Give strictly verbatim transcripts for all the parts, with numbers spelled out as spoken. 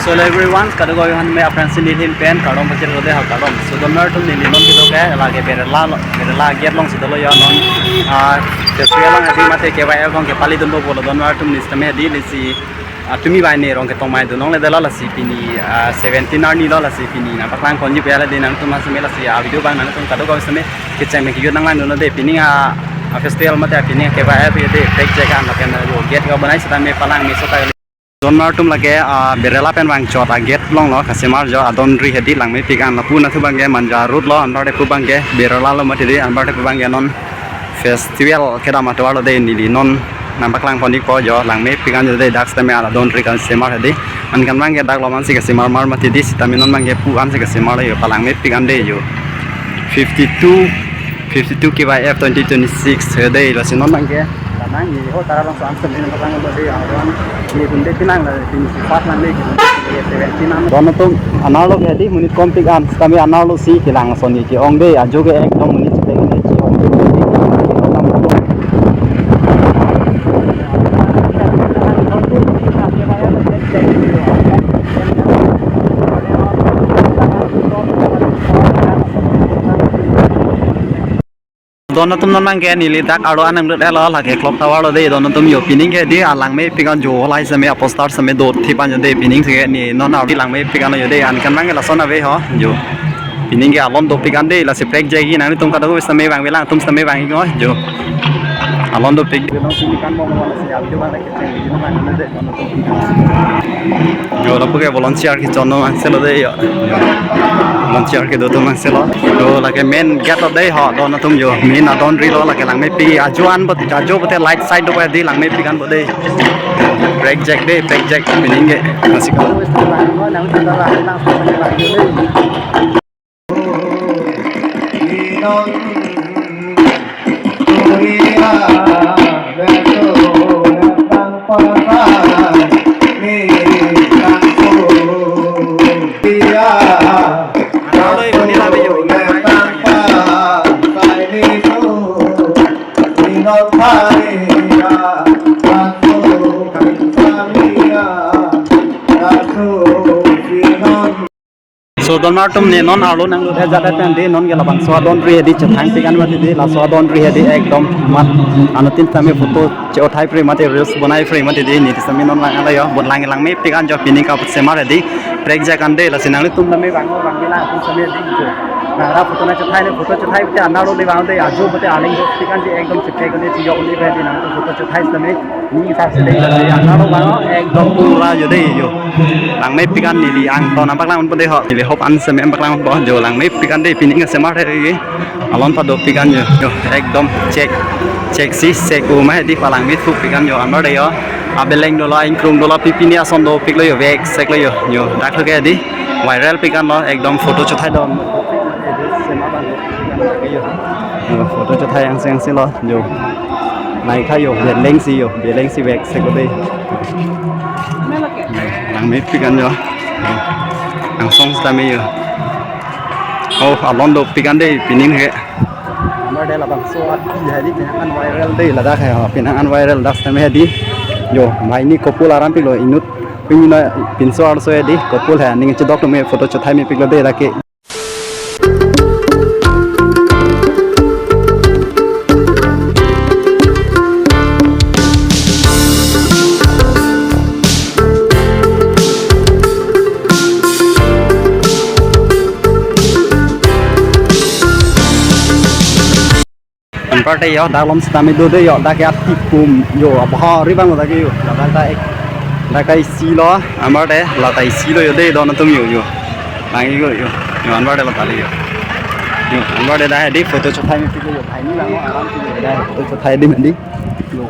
So hello everyone, kadokave aphan me aphrangsi neli ahin pen kardom pachirlo dei, ha kardom. So don mar atum, neli non kedo ke lake Berela lo, Berela gate alongsi dolo yo non, ah, festival along hedi mate K Y F along kepali dunpo pulo don mar atum, neli sitame hedi lasi, ah, tumi banghini arong ketong mai dun longle detlo, lasi pini, ah, seventeen arni lo, lasi pini nangpaklang ponji pu hedi nangtum aphan sitame lasi, ah, video abang nangtum kadokave sitame kecheng me kejut nanglang dunlo dei, pining, ah, ah, festival mate pining K Y F hedi prek jega lapen yo gate ke bonai sitame palang meso ta. Don mar atum lake, ah, Berela pen vangchot a gate along lo kasemar jo, adon ri hedi langmepik an lapu nathu abangke Manja road lo, anparke pu abangke Berela lo mati dei, anparke pu abangke non festival kedam atovar lo dei, neli non nangpaklang pon-ikpo jo, langmepik an jo dei, dak sitame adon ri kasemar hedi, anke abangke dak lo mansi kasemar mar mati dei, sitame non abangke pu ansi kasemar lo yo, palangmepik an dei yo. Fifty-two, fifty-two K Y F twenty twenty-six hedi, lasi non abangke nang ni ho tara alongso an sitame nangpaklang lo dei, aron ni tunde pinang la tin si pas lang dei, seventeen an. Don atum, anerlo ke hedi monit kompik an, sitame anerlo si kelang ason ni ke-ong dei, ajo ke ekdom monit chepek ne ke-ong dei. Don atum, non abangke neli dak arlo an nanglut-etlo, lake clock tower lo dei don atum yo, pining ke dei alangmepik an jo, halahai sitame a poster sitame do thip an jo dei, pining si ke neli non arlo langmepik an lo yo dei, anke abangke lason ave ho jo. Pining ke alon dopik an dei, lasi prek jegi nangtum kadokave sitame vangve, alangtum sitame vang-ik noi jo. Alon dopik. Yo, lapu ke volunteer kechon atum angselo dei yo. Volunteer kedo atum angselo. Yo, lake main gate lo dei ho, don atum yo. Main adon ri lo, lake langmepik ajo an bot, ajo bote light side do pa dei, langmepik an bot dei. Prek jek dei, prek jek pining ke. Masih kalau So don mar atum, ne non arlo nanglut-et jat pen dei, non ke labangso adon ri hedi chethangpik an mati dei, laso adon ri hedi ekdom mat anuttin sitame photo che-othai pri mati, reels bonai pri mati dei, neli sitame non vang-etlo yo, bon lang langmepik an jo, pining kasemar hedi prek jek an dei, lasi nanglitum sitame vang-o vangve, alangtum sitame dei jo. Nangra photo nangchethai ne, photo chethai te anerlo dei vang dei, ajo bote aling dopik an dei, ekdom chepek an dei, chiyok an dei, dei nangtum photo chethai sitame. Ni saksi dei, anerlo vang-o, ekdom pura jo dei yo. Langmepik an neli angton nangpaklang ponpo dei ho. Neli hop an sitame nangpaklang ponpo jo, langmepik an dei, pining kasemar hedi. Alon padopik an yo. Yo, ekdom chek, chek si chek-o ma hedi, palangmepik an yo, anpar dei yo. Abeleng dolo, ingkrung dolo, pipini ason dopiklo yo, veksek lo yo. Yo, dak ke dei viral pik an lo, ekdom photo chethai dun. Yo, photo chethai angse angse lo yo. Nai kha yo, beleng si yo, beleng si veksek lo dei. Langmepik an yo. Angsong sitame yo. Oh, alon dopik an dei, pining ke. Anpar dei labangso ati hedi, penang an viral dei, ladak hai ho, penang an viral dak sitame hedi. Yo, banghini couple aram piklo, inut pini na pinso arso hedi, couple hai, aning chedok atum ke photo chethai mepiklo dei lake. Anpar dei yo, dak alom sitame do dei yo, dak ke ati pum yo, abahari abang dak ke yo, dak ta ek, dak ta isi lo, anpar dei, la ta isi lo yo dei, don atum yo yo, lang yo yo, yo anpar dei la ta le yo, yo anpar dei dak dei photo chethai mepik yo, hai ni lang aram si yo, dak photo chethai dei mandi, yo,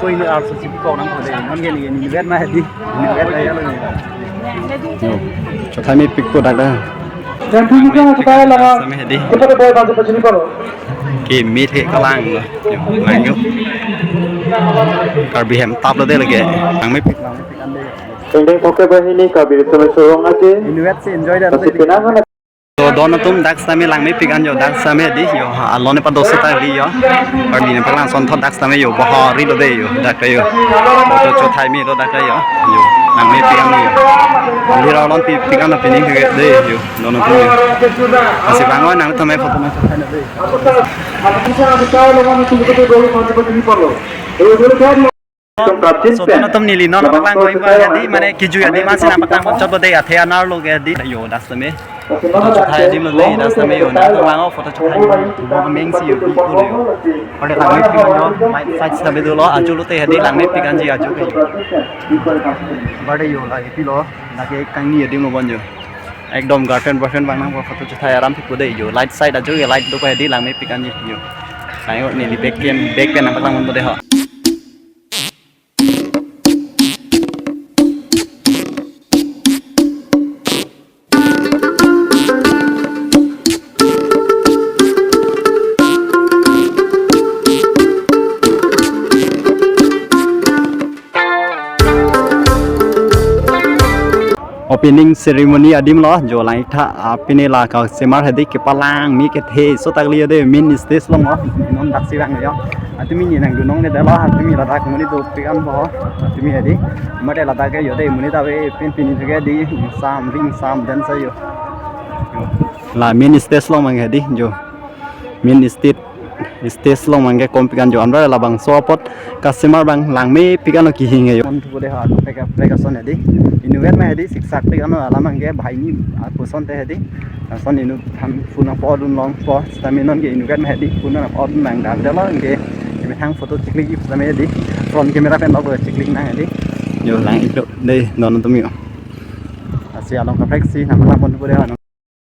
koi ni arso si kok nangpo dei, non ke ni ni vet ma dei, ni vet ma ya lo ni, yo, chethai mepikpo dak dei. Yang punya kita lama. Sampai di. Kita ada boy masuk ke sini kalau. Ke mit he kalang lo. Yo, lang yo. Karbi hem tap lo dei lake. Langmepik, langmepik an dei. Tengdeng poke banghini Karbi Riso-Miso Rong Aje. Inutvet si enjoy dan. Masih pinangan. So don atum, dak sitame langmepik an yo, dak sitame dei yo. Alon ne pado seta dei yo. Karbi ne palang son thot dak sitame yo. Bahari lo dei yo. Dak yo. Photo chethai melo dak yo. Yo. Nangmepik an yo. Alir alon pi, pik an pining ke dei yo. Dono tu yo. Lasi bang-o nangtum photo nang. So, dono tum neli non paklang koi ba hedi, mane kejui adim si nangpaklang chot dei, athe anerlo ke hedi. Yo, das tame. Photo chethai adim lo dei, das tame yo, nangtum bang-o photo chethai adim lo, meng si yo, bi ko lo yo. Ode langmepik an yo, light side tame dolo, ajo lote hedi langmepik anji ajo ke yo. Bade yo, lake pilo, lake kangni adim lo bon yo. Ekdom girlfriend boyfriend bang nangpo photo chethai aram pik po dei yo. Light side ajo ke light do pa hedi langmepik anji yo. Layo neli back cam, back pen nangpaklang bon po dei ho. Opening ceremony adim lo, jo lang-iktha, ah, pini la kasemar hedi kepalang mi kethe so tak liyo dei main stage along lo, non daksi bang yo. Atumi ni nangdun longle dei lo, atumi ladak monit dopik an po, atumi hedi. Mate ladak ke yo dei monit ave pen pini ke dei sam ring sam dan sa yo. La main stage along mang hedi jo. Main stage, stage along mang ke kompik an jo, anra labangso apot kasemar bang langmepik an lo kehing yo. Mon tu dei ha, kaprek kaprek ason hedi. Inutvet ma hedi siksak pik an lo alam mang ke banghini apuson te hedi. Lason inut than phone nangpo-dun longpo, sitame non ke inutvet ma hedi phone nangpo-dun nang dam dei lo ke. Kemethang photo chiklik sitame hedi. Front camera pen lo chiklik nang hedi. Yo lang-ik lo dei, dono tum yo. Lasi along kaprek si nangpaklang bon po dei ha.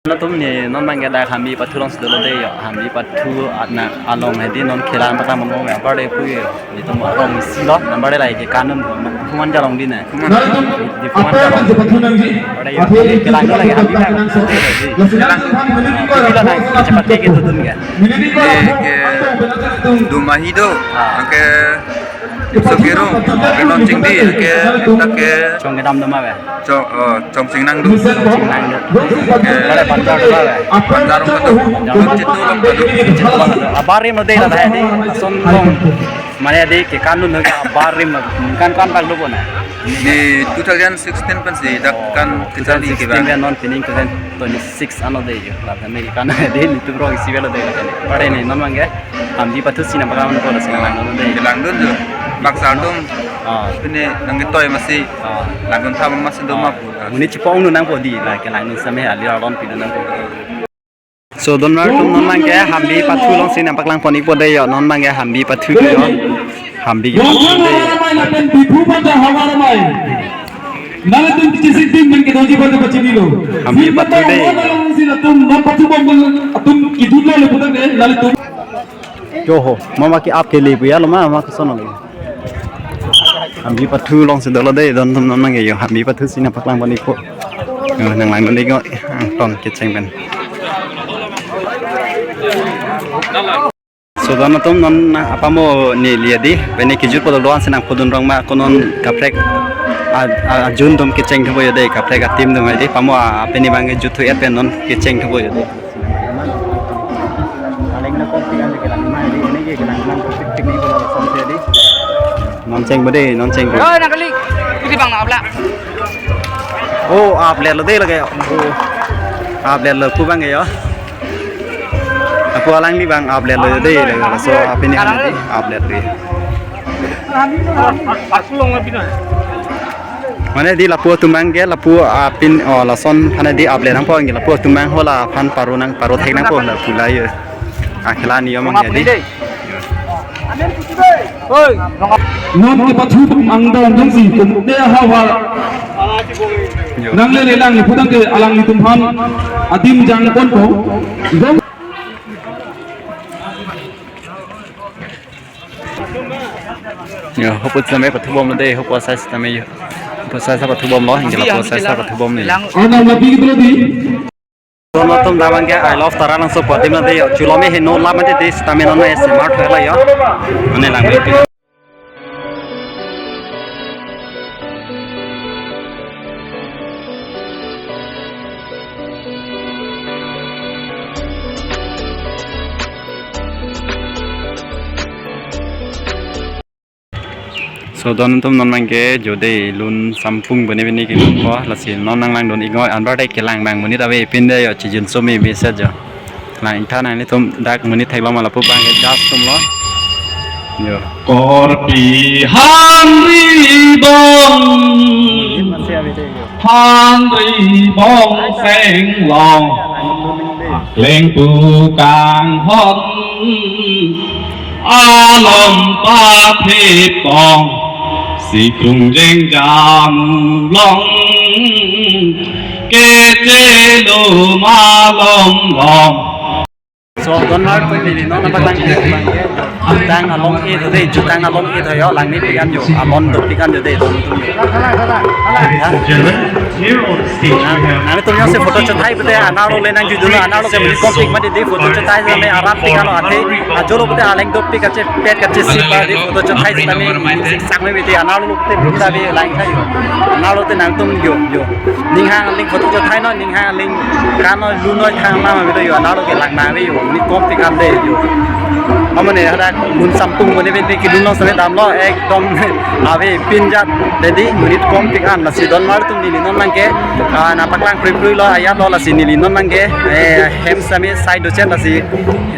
Latum ni non bang ke dak Hambi Pathu along si dolo dei yo. Hambi Pathu atna along hedi non khela nangpaklang bon ya, bar dei pu yo. Netum arong isi lo, number dei lai ke kanun, phuman jalong di na. Di phuman jalong. Bar dei yo, khela ni lagi Hambi na. Khela. Khela na, cepat ke gitu dun ya. Ke, ke, Dumahi do, ah, ke Sokero, ke non chingdi, ke, ke, Chong kedam dam ave. Chong, oh, Chong Chingnang do. Chong Chingnang do. Ke, pada Panjar do ave. Panjar do. Chong Chitu do. Chitu do. Abarim lo dei la dei. Ason long. Mane dei ke kanun ke abarim lo. Kan kan tak do kona. Ni two thousand sixteen pen si dak kan kejali ke ba. Two thousand sixteen pen non pining two thousand twenty-six ano dei yo. La kami kan dei netum rong isi velo dei la kami. Bar dei ni non bang ke. Hambi Pathu si nangpaklang ko, lasi nanglang dun dei. Langdun jo. Baksa atum. Ah. Pini nangketoi masi. Ah. Langdun tham masi do ma pu. Muni chipong nu nangpo dei la, kelangdun sitame alir alon pidun nangpo. So, donmar atum non bang ke Hambi Pathu along si nangpaklang pon-ik po dei yo, non bang ke Hambi Pathu dei yo. Hambi Pathu dei. Nanglitum kechesik ding pen kedoji pen kepachinilo. Hambi Pathu dei. Nanglitum non pathu bom atum kidun lo le putar ke nanglitum. Jo ho, mama ke aap ke liye puya lo ma, mama ke sono le. Hambi Pathu along si dolo dei, don don nang yo, Hambi Pathu si nangpaklang pon-ik po. Yo, nanglang dun dei ko, angton kecheng pen. So, don atum non apamo neli hedi, pini kejut podok doan si nangpudun rong ma, ko non kaprek a, a, ajun atum kecheng thupo yo dei, kaprek a-team atum hedi, pamo a, pini bang kejut thu-et pen non kecheng thupo yo dei. Non cheng bo dei, non cheng bo. Oh, nangkali. Kuti bang na apla. Oh, aplet lo dei lake. Oh. Aplet lo pu bang yo. Apu alangli bang aplet lo dei, laso apini han dei aplet lo. Asulong lapi na. Mane dei lapu atum bang ke lapu apin, oh, lason aphan dei aplet nangpo, lapu atum bang hala aphan paro nang paro thek nangpo lapu la yo. Akhela niyom bang ya dei. Non kepathu angdong dongsi kumte hawa. Yo. Nanglele lang pudang ke alanglitum aphan adim jang ponpo. Dong. Yo, hopu sitame pathu bom lo dei, hopu asai sitame yo. Hopu asai sa pathu bom lo, hingke lapu asai sa pathu bom lo. Anam lapi kita di. Don atum labang ke I love Taralangso pu adim lo dei yo. Chulome heno lam ante dei sitame non na S M R thoi la yo. Mane lang. To don atum, non abangke jo dei, lun sampung bene bene kelun po, lasi non nanglangdun iknon, anpar dei kelang abang monit ave pin dei, yo chijun sumi bisa jo. Lang tha nanglitum dak monit theklong ma lapu abangke jas atum lo. Yo. Korpi hanri bong, monit masih ave dei yo. Hanri bong seng long, lang dun ning dei. Lengpu kanghon alom pathipong, sikrung jeng jamu long, kechelo malom long. So, don mar pun di non apa tang, tang along e to dei, jutang along e to yo, langni pikan yo, amon dopik an yo dei, don atum yo. Ladies and gentlemen, here on the stage we have nanglitum yo si photo chethai pute, analo le nangjujulo, analo ke monit kompik mati dei, photo chethai same aram pikan lo ate, ajolo pute aleng dopik kache pet kache si pa dei, photo chethai same sing sang me bete, analo pute buta be lang khai yo. Analo te nangtum yo yo. Ning hang ling photo chethai non, ning hang ling kan noi lu noi thang ma video yo, analo ke lang ma video, monit kompik an dei yo. Amane hadak lun sampung bene bene kelun lo sene damlo, ekdom ave pinjat dei, monit kompik an. Lasi don mar atum neli non abangke, ah, nangpaklang prui prui lo ayat lo, lasi neli non abangke, eh, hem same side do chen, lasi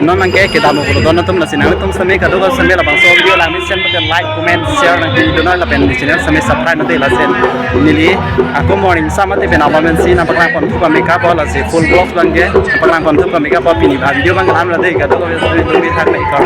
non abangke kedam lo don atum, lasi nangtum same kadokave same labangso video langni sen pute like, comment, share nangpi do noi lapen channel same subscribe nangpi lasen. Neli ako morning sama te pen abang si nangpaklang pon thup kami kapo, lasi full vlog abangke nangpaklang pon thup kami kapo, pini video abang lam lo dei, kadokave same dumi thak le ikor.